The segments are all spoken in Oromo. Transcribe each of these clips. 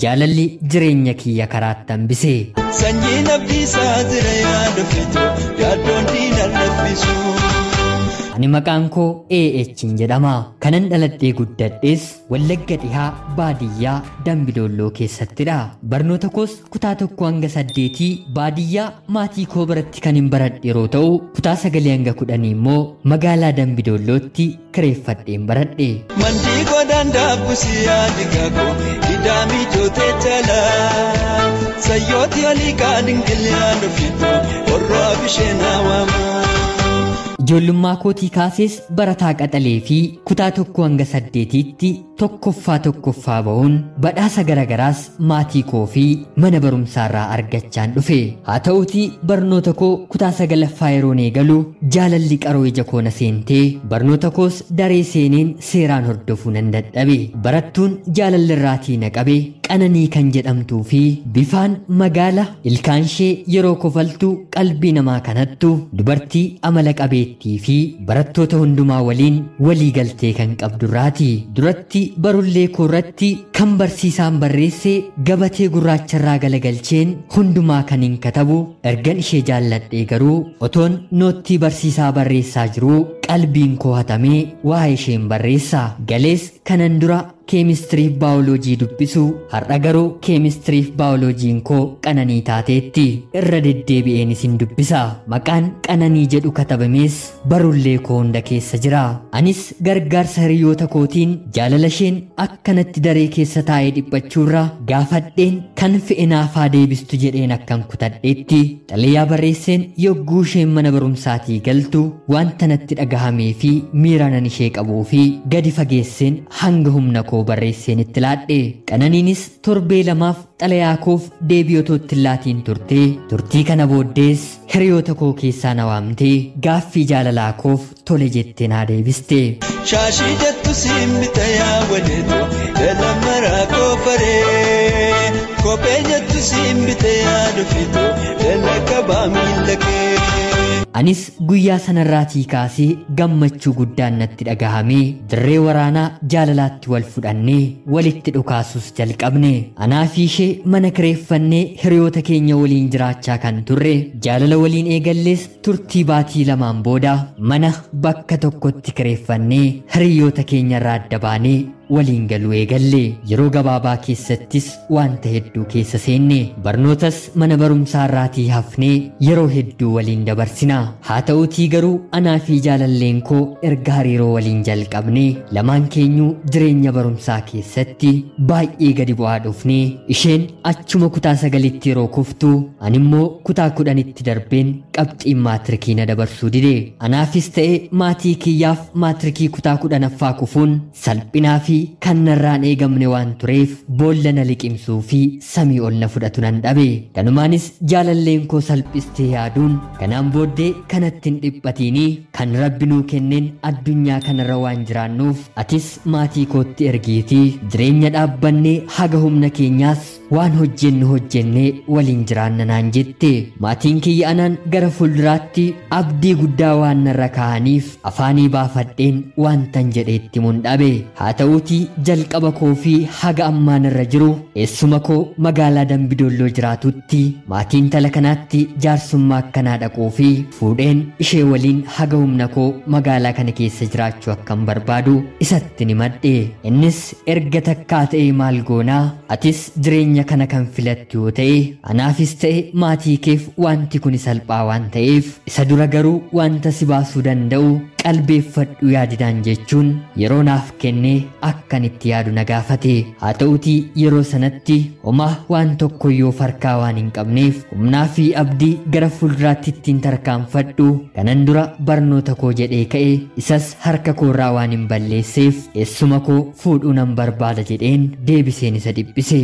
Jaalalli jireenya kiyya karaatti hambise. Sanyiin abdiisaa jira yaada fitu yaaddoon diina raffisu. Ani maqaan koo AH jedhama. Kanan dhaladhee guddadhes Wallagga Dhihaa baadiyyaa Dambidolloo keessattidha. Barnoota koos kutaa 1 hanga 8 baadiyyaa maatii koo biratti kan hin baradhe yeroo ta'u, kutaa 9 hanga 10 immoo magaalaa Dambidollootti kireeffadheen baradhe. Mandii godaan daabbusi yaadi gaakoo gidaamii jootee caalaa. Sayyooti olii kaadingil yaada fitu warra bisheen hawaama. Ijoollummaa kootii kaasees barataa qaxalee fi kutaa 1 hanga 8tti tokkoffaa tokkoffaa bahuun badhaasa garagaraas maatii koo fi mana barumsaarraa argachaan dhufe. Haa ta'uutii barnoota koo kutaa 9ffaa yeroon eegalu jaalalli qaroo ija koo na seentee barnoota koos daree seeneen seeraan hordofuu nan dadhabe. Barattuun jaalalli irraatii na qabe Qananii kan jedhamtuu fi bifaan magaala ilkaan ishee yeroo kofaltu qalbii namaa kanattu dubartii amala qabeettii fi barattoota hundumaa waliin walii galtee kan qabdurraati. Duratti barullee koorratti kan barsiisaan barreesse gabatee gurraacharraa galagalcheen hundumaa kan hin katabu ergan ishee jaalladhee garuu otoon noottii barsiisaa barreessaa jiruu qalbiin koo hatamee waa'ee isheen barreessa. Galees kanan dura keemistiriif baayoloojii dubbisu har'a garuu keemistiriif baayoloojiin koo Qananii taateetti. Irra deddeebi'een isin dubbisa. Maqaan Qananii jedhu katabamees barullee koo hunda keessa jira. Anis gargaarsa hiriyoota kootiin jaalala isheen akkanatti daree keessa taa'ee dhiphachuurra gaafadheen kan fe'e naafaa deebistu jedheen akkan kutadheetti xalayaa barreesseen yogguu isheen mana barumsaatii galtu wanta natti dhagahamee fi miira nan ishee qabuu fi gadi fageesseen hanga humna koo barreesseen itti laadhe. Qananiinis torbee lamaaf xalayaa koof deebii otoo itti laatiin turte. Turtii kana booddees hiriyoota koo keessaa na waamtee gaaffii jaalalaa koof tole jettee naa deebiste. Shaashii jettu siin bita yaa waleetu dhala maraa koofaree. Kophee jettu siin bita yaa dhufitu dhala qabaa miila kee. Anis guyyaa sanarraatii kaasee gammachuu guddaan natti dhagahamee dirree waraanaa jaalalaatti wal fudhannee walitti dhukaasus jalqabne. Anaa fi ishee mana kireeffannee hiriyoota keenya waliin jiraachaa kan turre jaalala waliin eegallees turtii baatii lamaan booda mana bakka tokkotti kireeffannee hiriyoota keenyarraa adda baanee waliin galuu eegalle. Yeroo gabaabaa keessattis wanta hedduu keessa seenne. Barnootas mana barumsaarraatii hafnee yeroo hedduu waliin dabarsina. Haa ta'uutii garuu anaa fi jaalalleen koo erga hariiroo waliin jalqabnee lamaan keenyuu jireenya barumsaa keessatti baay'ee gadi bu'aa dhufnee isheen achuma kutaa 9tti yeroo kuftu ani immoo kutaa 10tti darbeen qabxiin maatirikii na dabarsuu dide. Anaafis ta'e maatii kiyyaaf maatirikii kutaa 10ffaa kufuun salphinaa fi kan narraan eegamne waan tureef boolla na liqimsuu fi samii ol na fudhatu nan dhabe. Kanumaanis jaalalleen koo salphistee yaaduun kanaan booddee kanatti hin dhiphatiinii kan rabbi nuu kenneen addunyaa kanarra waan jiraannuuf atis maatii kootti ergiitii jireenya dhaabbannee haga humna keenyaas waan hojjennu hojjennee waliin jiraanna naan jette. Maatiin kiyya anaan gara fuulduraatti abdii guddaa waan narra kaa'aniif afaanii baafadheen waantan jedheetti mun dhabe. Haa ta'uutii jalqaba koo fi haga ammaan irra jiru eessuma koo magaalaa Dambidolloo jiraatutti maatiin tala kanaatti jaarsummaa akkanaa dhaquu fi fuudheen ishee waliin haga humna koo magaalaa kana keessa jiraachuu akkan barbaadu isatti ni madde. Innis erga takkaa ta'ee maal goonaa atis jireenya kana kan filattu yoo ta'e anaafis ta'e maatii keef wanti kun salphaa waan ta'eef isa dura garuu wanta si baasuu danda'u qalbeeffadhu yaadinaan jechuun yeroo naaf kennee akkan itti yaadu na gaafate. Haa ta'uutii yeroo sanatti homaa waan tokkoyyuu farkaa waan hin qabneef humnaa fi abdii gara fuulduraatti ittiin tarkaanfadhu kanan dura barnoota koo jedhee ka'e isas harka koorraa waan hin balleesseef eessuma koo fuudhuu nan barbaada jedheen deebiseen isa dhiphise.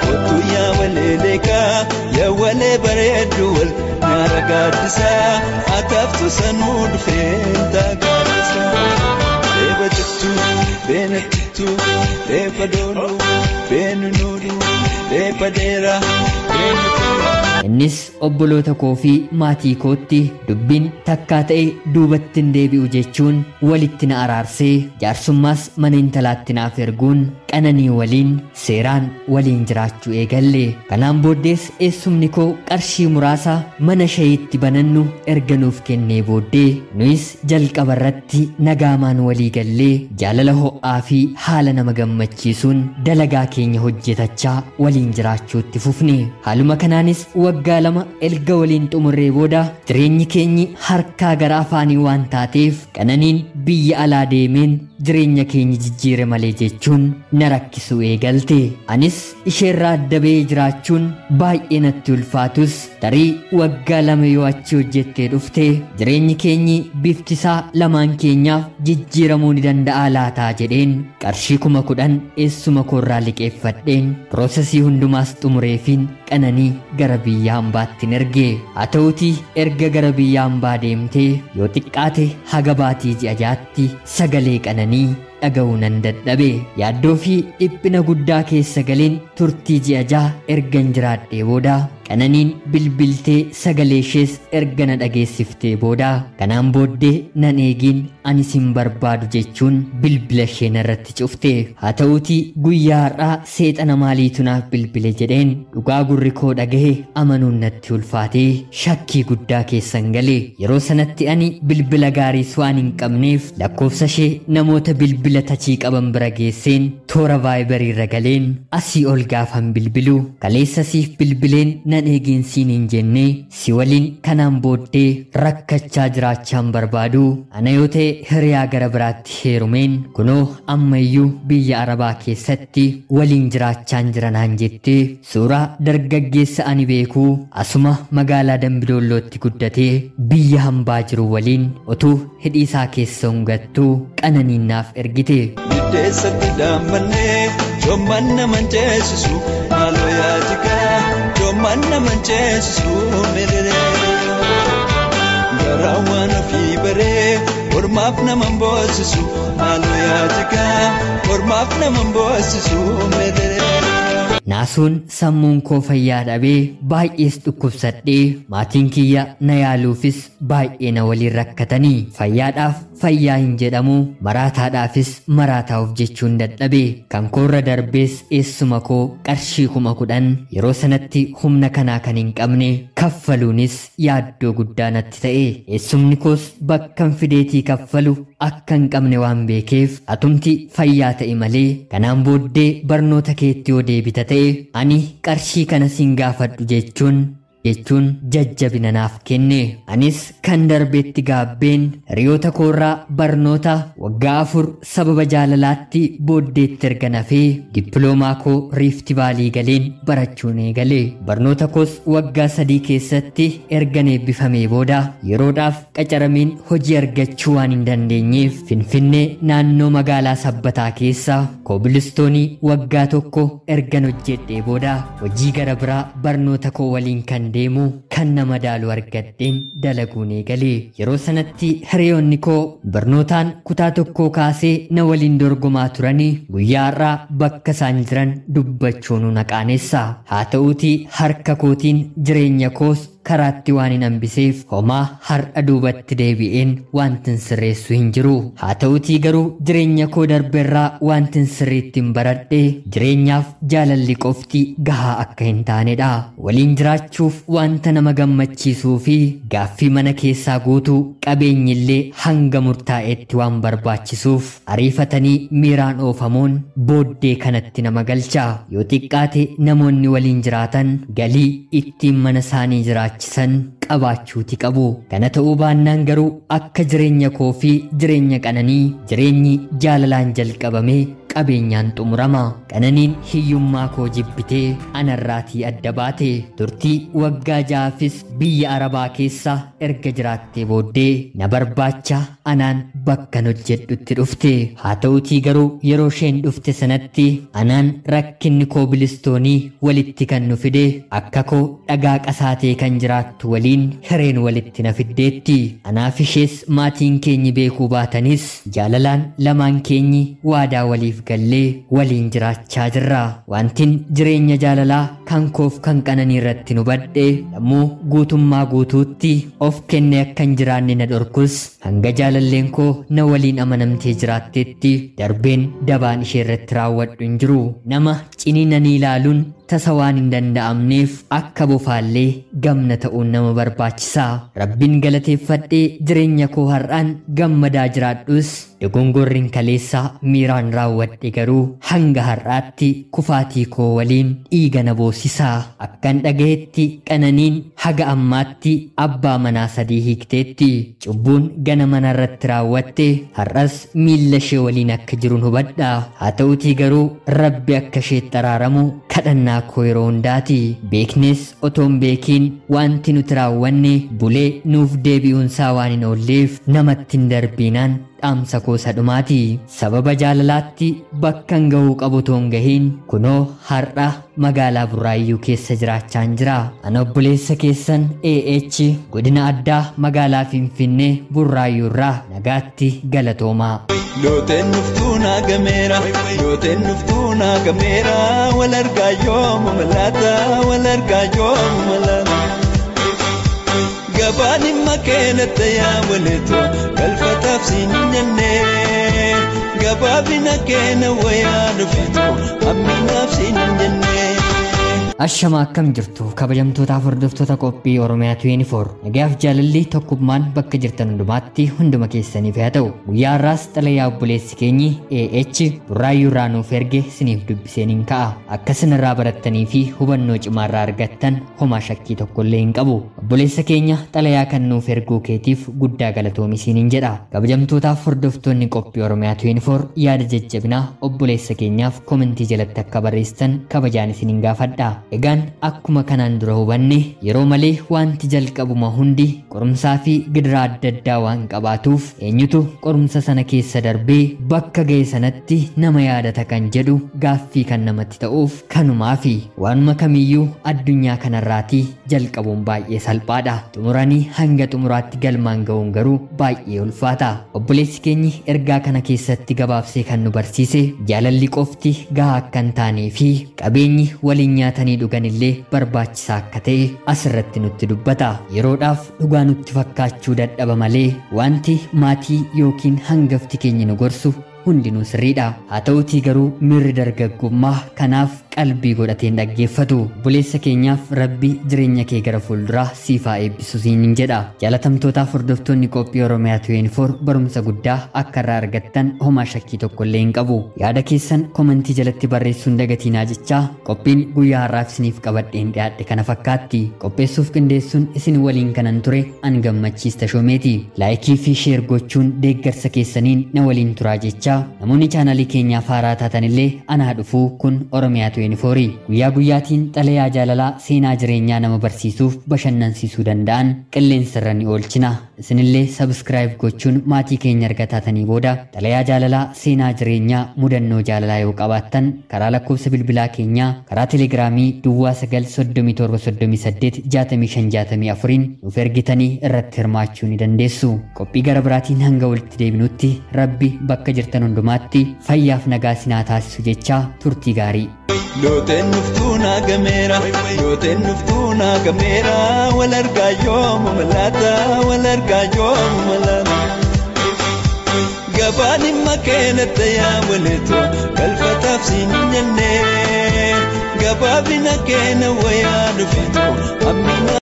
Kottu yaa walee leekaa yaa walee bareeddu wal nyaara gaaddisaa ataaftu sanuu dhufee taagaaddisaa. Leeba jettu beena jettu leeba doonuu beenu nuudhu leeba dheeraa beenu turaa. Innis obboloota koo fi maatii kootti dubbiin takkaa ta'e duubatti hin deebi'u jechuun walitti na araarsee jaarsummaas mana intalaatti naaf erguun Qananii waliin seeraan waliin jiraachuu eegalle. Kanaan booddees eessumni koo qarshii muraasa mana shayiitti banannu erga nuuf kennee booddee nuyis jalqaba irratti nagaamaan walii gallee jaalala ho'aa fi haala nama gammachiisuun dalagaa keenya hojjetachaa waliin jiraachuutti fufne. Haaluma kanaanis waggaa 2 erga waliin xumurree booda jireenyi keenyi harkaa gara afaanii waan taateef Qananiin biyya alaa deemeen jireenya keenya jijjiire malee jechuun na rakkisuu eegalte. Anis isheerraa adda ba'ee jiraachuun baay'ee natti ulfaatus tarii waggaa 2 yoo achi hojjettee dhufte jireenyi keenyi bifti isaa lamaan keenyaaf jijjiiramuu ni danda'a laataa jedheen qarshii 10,000 eessuma koorraa liqeeffadheen piroosesii hundumaas xumureefiin Qananii gara biyya hambaatti erge. Haa ta'uutii erga gara biyya hambaa deemtee yoo xiqqaate haga baatii ji'a 6tti sagalee Qananii dhaga'uu nan dadhabe. Yaaddoo fi dhiphina guddaa keessa galeen turtii ji'a 6 ergan jiraadhee booda Qananiin bilbiltee sagalee ishees erga na dhageessiftee booda kanaan booddee nan eegiin ani sin barbaadu jechuun bilbila ishee narratti cufte. Haa ta'uutii guyyaa har'aa seexana maaliitu naaf bilbile jedheen dhugaa gurri koo dhagahe amanuun natti ulfaatee shakkii guddaa keessan gale. Yeroo sanatti ani bilbila gaariis waan hin qabneef lakkoofsa ishee namoota bilbila tachii qaban bira geesseen toora vaayibarii irra galeen asii ol gaafan bilbilu kaleessa siif bilbileen nan eegiin siin hin jenne si waliin kanaan booddee rakkachaa jiraachaan barbaadu ana yoo ta'e hiriyaa gara biraatti heerumeen kunoo ammayyuu biyya Arabaa keessatti waliin jiraachaan jiranaan jettee suuraa dargaggeessa ani beekuu asuma magaalaa Dambidoollootti guddatee biyya hambaa jiru waliin utuu hidhii isaa keessa hungattuu Qananiin naaf ergite. Biddeessatti dhaammannee coomman nama ceesisu maaloo yaajikaa coomman nama ceesisu mirree. Garaa waan ofii baree ormaaf nama boosisu maaloo yaajikaa ormaaf nama boosisu mirree. Naasuun sammuun koo fayyaa dhabee baay'ees dhukkubsadhee maatiin kiyya na yaaluufis baay'ee na waliin rakkatanii fayyaadhaaf fayyaa hin jedhamu maraataadhaafis maraataa of jechuun dadhabe. Kan koorra darbees eessuma koo qarshii 10,000 yeroo sanatti humna kanaa kan hin qabne kaffaluunis yaaddoo guddaa natti ta'e. Eessumni koos bakkan fideetii kaffalu akka hin qabne waan beekeef atumti fayyaa ta'e malee kanaan booddee barnoota keetti yoo deebita ta'e ani qarshii kana siin gaafadhu jechuun jajjabina naaf kenne. Anis kan darbeetti gaabbeen hiriyoota koorraa barnoota waggaa 4 sababa jaalalaatti booddeetti erga nafee dippiloomaa koo Riifti Vaalii galeen barachuun eegale. Barnoota koos waggaa 3 keessatti ergan eebbifamee booda yeroodhaaf qacarameen hojii argachuu waan hin dandeenyeef Finfinnee naannoo magaalaa Sabbataa keessa koobilistoonii waggaa 1 ergan hojjedhee booda hojii gara biraa barnoota koo waliin kan deemu kan nama daalu argadheen dalaguun eegale. Yeroo sanatti hiriyoonni koo barnootaan kutaa 1 kaasee na waliin dorgomaa turanii guyyaa har'aa bakka isaan jiran dubbachuun na qaanessa. Haa ta'uutii harka kootiin jireenya koos karaatti waan hin hambiseef homaa har'a duubatti deebi'een wantin sirreessu hin jiru. Haa ta'uutii garuu jireenya koo darbeerraa wantin sirriitti hin baradhe jireenyaaf jaalalli qofti gahaa akka hin taanedha. Waliin jiraachuuf wanta nama gammachiisuu fi gaaffii mana keessaa guutuu qabeenyillee hanga murtaa'etti waan barbaachisuuf ariifatanii miiraan oofamuun booddee kanatti nama galcha. Yoo xiqqaate namoonni waliin jiraatan galii ittiin mana isaanii jiraachisan qabaachuuti qabu. Kana ta'uu baannaan garuu akka jireenya koo fi jireenya Qananii jireenyi jaalalaan jalqabamee qabeenyaan xumurama. Qananiin hiyyummaa koo jibbitee anarraatii adda baate. Turtii waggaa 6fis biyya Arabaa keessa erga jiraattee booddee na barbaacha anaan bakkan hojjedhutti dhufte. Haa ta'uutii garuu yeroo isheen dhufte sanatti anaan rakkinni koobilistoonii walitti kan nu fide akka koo dhagaa qasaatee kan jiraattu waliin hireen walitti na fiddeetti. Anaaf ishees maatiin keenyi beekuu baatanis jaalalaan lamaan keenyi waadaa waliif gallee waliin jiraachaa jirra. Wantin jireenya jaalalaa kan koof kan Qananii irratti nu badhe lammuu guutummaa guutuutti of kennee akka hin jiraanne na dhorkus hanga jaalalleen koo na waliin amanamtee jiraattetti darbeen dabaan ishee irratti raawwadhu hin jiru. Nama ciniinanii ilaaluun tasa waan hin danda'amneef akka bofaallee gamna ta'uun nama barbaachisa. Rabbiin galateeffadhee jireenya koo har'aan gammadaa jiraadhus dogongorriin kaleessa miiraan raawwadhe garuu hanga har'aatti kufaatii koo waliin dhiiga na boosisa. Akkan dhagahetti Qananiin haga ammaatti abbaa manaa 3 hiikteetti. Cubbuun gana mana irratti raawwatte har'as miilla ishee waliin akka jiruun hubadha. Haa ta'utii garuu Rabbi akka isheetti araaramu kadhannaa koo yeroo hundaati. Beeknes otoo hin beekiin wanti nuti raawwanne bulee nuuf deebi'uunsaa waan hin oolleef namatti hin darbiinaan dhaamsa koo sadhumaati. Sababa jaalalaatti bakka hin gahuu qabu otoo hin gahiin kunoo har'a magaalaa Burraayyuu keessa jiraachaa jira. Ana obboleessa keessan AH godina addaa magaalaa Finfinnee Burraayyuu irraa nagaatti galatoomaa. Looteen dhuftuu naa gameera, looteen dhuftuu naa gameera, wal argaa yoomu malaata, wal argaa yoomu malaata. Gabaan dhimma keenatti yaa waleetu galfataaf siin hin jenne. Gabaabina keena wayaa dhufitu hamminaaf siin hin jenne. Ashama akkam jirtu kabajamtootaaf hordoftoota qophii Oromiyaa 24 nagaaf jaalalli tokkummaan bakka jirtan hundumaatti hunduma keessaniif haa ta'u. Guyyaa har'aas xalayaa obboleessi keenyi AH Burraayyuu irraa nuuf erge isiniif dubbiseen hin ka'a. Akka isinirraa barattanii fi hubannoo cimaarraa argattan homaa shakkii tokkollee hin qabu. Obboleessa keenya xalayaa kan nuuf erguu keetiif guddaa galatoomi isiniin jedha. Kabajamtootaaf hordoftoonni qophii Oromiyaa 24 yaada jajjabinaa obboleessa keenyaaf komentii jalatti akka barreessitan kabajaan isiniin gaafadha. Egaan akkuma kanaan dura hubanne yeroo malee wanti jalqabuma hundi qorumsaa fi gidiraa adda addaa waan qabaatuuf eenyutu qorumsa sana keessa darbee bakka ga'e sanatti nama yaadata kan jedhu gaaffii kan namatti ta'uuf kanumaa fi waanuma kamiyyuu addunyaa kanarraatii jalqabuun baay'ee salphaadha. Xumuranii hanga xumuraatti galmaan ga'uun garuu baay'ee ulfaata. Obboleessi keenyi ergaa kana keessatti gabaabsee kan nu barsiise jaalalli qofti gahaa akka hin taanee fi qabeenyi waliin nyaatanii dhuganillee barbaachisaa akka ta'e asirratti nutti dubbata. Yeroodhaaf dhugaa nutti fakkaachuu dadhaba malee wanti maatii yookiin hangafti keenya nu gorsu hundinuu sirriidha. Haa ta'utii garuu miirri dargaggummaa kanaaf qalbii godhateen dhaggeeffatu. Obboleessa keenyaaf Rabbi jireenya kee gara fuulduraa siif haa eebbisu siin jedha. Jaalatamtootaaf hordoftoonni qophii Oromiyaa 24 barumsa guddaa akka irraa argattan homaa shakkii tokkollee hin qabu. Yaada keessan komentii jalatti barreessuun dagatiinaa jechaa qophiin guyyaa har'aaf isiniif qabadheen dhiyaadhe kana fakkaatti. Qopheessuuf qindeessuun isin waliin kanan ture an Gammachiis Tashoomeeti. Laayikii fi sheer gochuun deeggarsa keessaniin na waliin turaa jechaa namoonni chaanalii keenyaaf haaraa taatanillee anaa dhufuu kun Oromiyaa 24 guyyaa guyyaatiin xalayaa jaalalaa seenaa jireenyaa nama barsiisuuf bashannansiisuu danda'an qilleensarra ni oolchina. Isinillee sabskiraayib gochuun maatii keenya argataatanii booda xalayaa jaalalaa seenaa jireenyaa mudannoo jaalalaa yoo qabaattan karaa lakkoofsa bilbilaa keenyaa karaa telegiraamii duwwaa 9 37 38 65 64 nuuf ergitanii irratti hirmaachuu ni dandeessu. Qophii gara biraatiin hanga walitti deebinutti Rabbi bakka jirtan hundumaatti fayyaaf nagaa isin haa taasisu jechaa turtii gaarii. Looteen dhuftuu naa gameera, looteen dhuftuu naa gameera, wal argaa yoomu malaata, wal argaa yoomu malaata. Gabaan dhimma keenatti yaa waleetu galfataaf siin hin jenne. Gabaabina keena wayaa dhufitu hammina.